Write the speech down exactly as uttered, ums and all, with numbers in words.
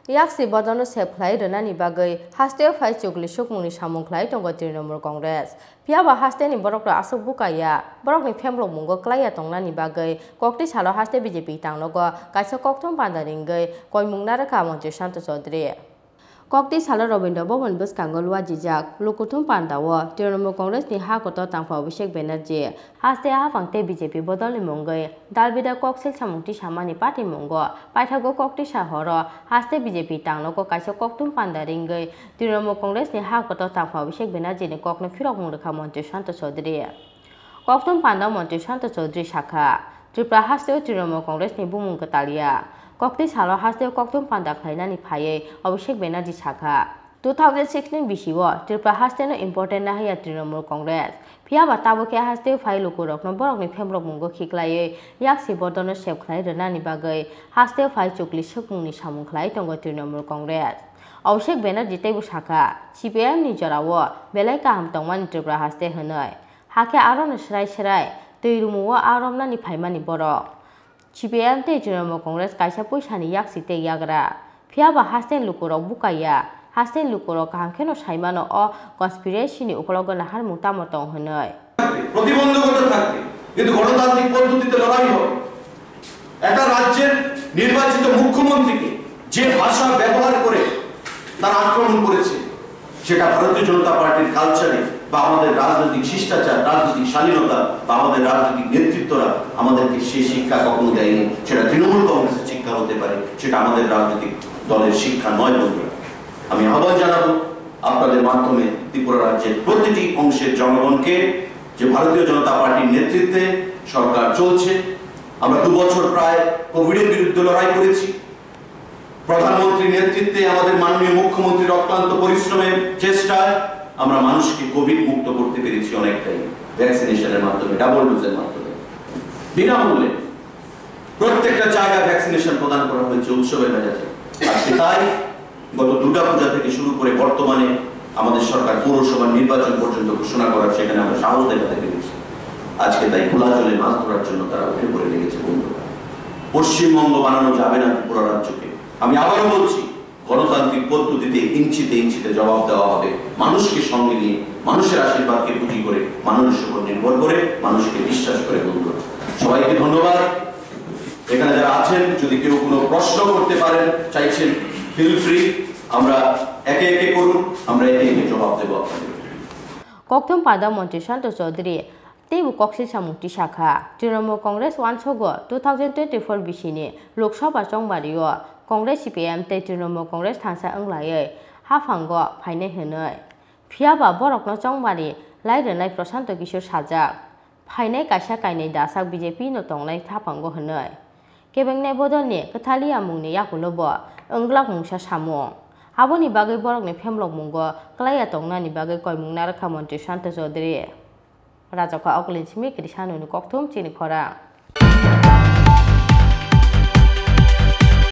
Yaksi bodolno sep khlai rwnani bagwi hasteo phai chukli sukmungni samung khlai tongo Trinamool Congress. Phiyaba hasteni borokno aswk bukaya, borokni phemlokmungo klaiya tongnani bagwi kokti salo haste B J P tangnogo kaisa kokthum panda ringwi koimung narwkha Montri Santo Chaudhary. Kokti salo Rabindra Bhavan bwskango luajijak lukuthum pandao Trinamool Congressni ha kotor tangpha Abhishek Banerjee haste haphang tei B J P bodolni mungwi dalbida koksil samung tisamani patimungo paithago koktisa horo haste B J P tangnogo kaisa kokthum panda ringwi Trinamool Congressni ha kotor tangpha Abhishek Banerjeeni kokno phirokmung rwkha Montri Santo Chaudhary. Kokthum panda Montri Santo Chaudhary sakha, Tripura hasteo Trinamool Congressni bumung kwtal ya. Kokti salo hasteo kokthum panda khlainani phaiwi Abhishek Banerjee sakha, two thousand sixteen bisio Tripura hasteno important nahaiya Trinamool Congress. Phiyaba tabukhe hasteo phai lukurokno borokni phemlokmungo khiklaiwi yaksi bodolno sep khlai rwnani bagwi hasteo phai chukli sukmungni samung khlai tongo Trinamool Congress. Abhishek Banerjee teibo sakha, C P I M ni jorao belai kaham tongmani Tripura haste hwnwi. Hakhe arono srai srai twi rumuo aromnani phaimani borok. C P I M tei Trinamool Congress kaisa puisani yaksi tei yagra. Phiyaba hasteni lukurok bukaya, hasteni lukurok kaham kheno saimano o conspiracy ni ukologo naharmung tamo tong hwnwi. প্রতিবন্ধকতা থাকবে, কিন্তু গণতান্ত্রিক পদ্ধতিতে লড়াই হবে। একটা রাজ্যের নির্বাচিত মুখ্যমন্ত্রীকে যে ভাষা ব্যবহার করে তারা আক্রমণ করেছে, সেটা ভারতীয় জনতা পার্টির কালচারে বা আমাদের রাজনৈতিক শিষ্টাচার, রাজনৈতিক শালীনতা বা আমাদের রাজনৈতিক নেতৃত্বরা আমাদেরকে সেই শিক্ষা কখনো দেয়নি। সেটা তৃণমূল কংগ্রেসের শিক্ষা হতে পারে, সেটা আমাদের রাজনৈতিক দলের শিক্ষা নয় বন্ধুরা। আমি আহ্বান জানাবো আপনাদের মাধ্যমে ত্রিপুরা রাজ্যের প্রতিটি অংশের জনগণকে যে ভারতীয় জনতা পার্টির নেতৃত্বে সরকার চলছে, আমরা দু বছর প্রায় কোভিডের বিরুদ্ধে লড়াই করেছি। প্রধানমন্ত্রীর নেতৃত্বে আমাদের মাননীয় মুখ্যমন্ত্রীর অক্লান্ত পরিশ্রমের চেষ্টায় আমরা মানুষকে কোভিড মুক্ত করতে পেরেছি অনেকটাই, ভ্যাকসিনেশনের মাধ্যমে, ডাবল ডোজের মাধ্যমে, বিনামূল্যে প্রত্যেকটা জায়গায় ভ্যাকসিনেশন প্রদান করা হয়েছে উৎসবের মেজাজে। আজকে তাই গত দুর্গাপূজা থেকে শুরু করে বর্তমানে আমাদের সরকার পৌরসভার নির্বাচন পর্যন্ত ঘোষণা করার, সেখানে আমরা সাহস দেখাতে পেরেছি। আজকে তাই খোলা জলে মাছ ধরার জন্য তারা উঠে পড়ে লেগেছে বন্ধুরা। পশ্চিমবঙ্গ বানানো যাবে না ত্রিপুরা রাজ্যকে। আমি আবারও বলছি, গণতান্ত্রিক পদ্ধতিতে ইঞ্চিতে ইঞ্চিতে জবাব দেওয়া হবে। মানুষকে সঙ্গে নিয়ে, মানুষের আশীর্বাদকে পুঁজি করে, মানুষের উপর নির্ভর করে, মানুষকে বিশ্বাস করে বন্ধুরা। সবাইকে ধন্যবাদ। এখানে যারা আছেন, যদি কেউ কোনো প্রশ্ন করতে পারেন, চাইছেন, ফিল ফ্রি। আমরা একে একে করুন, আমরা একে একে জবাব দেবো আপনাদের। Kokthum panda Montri Santo Chaudhary teibo koksil samung tisakha. Trinamool Congress uansogo two thousand twenty-four bisini Lok Sabha chongbario Congress, C P I M tei Trinamool Congress thansa wnglaiwi haphango phainai hwnwi. Phiyaba borokno chongbari lai rwnai Prashanto Kishore sajak. Phainai kaisa kainwi dasak B J P no tongnai haphango hwnwi. Kebengnai bodolni kwthaliya mungni yakulo bo wngglak mungsa samung. Aboni bagwi borokni phemlokmungo klaiya tongnani bagwi koimung narwkha Montri Santo Chaudhary. Rajokha Okolin simi Krisanoni kokthum chini khorang.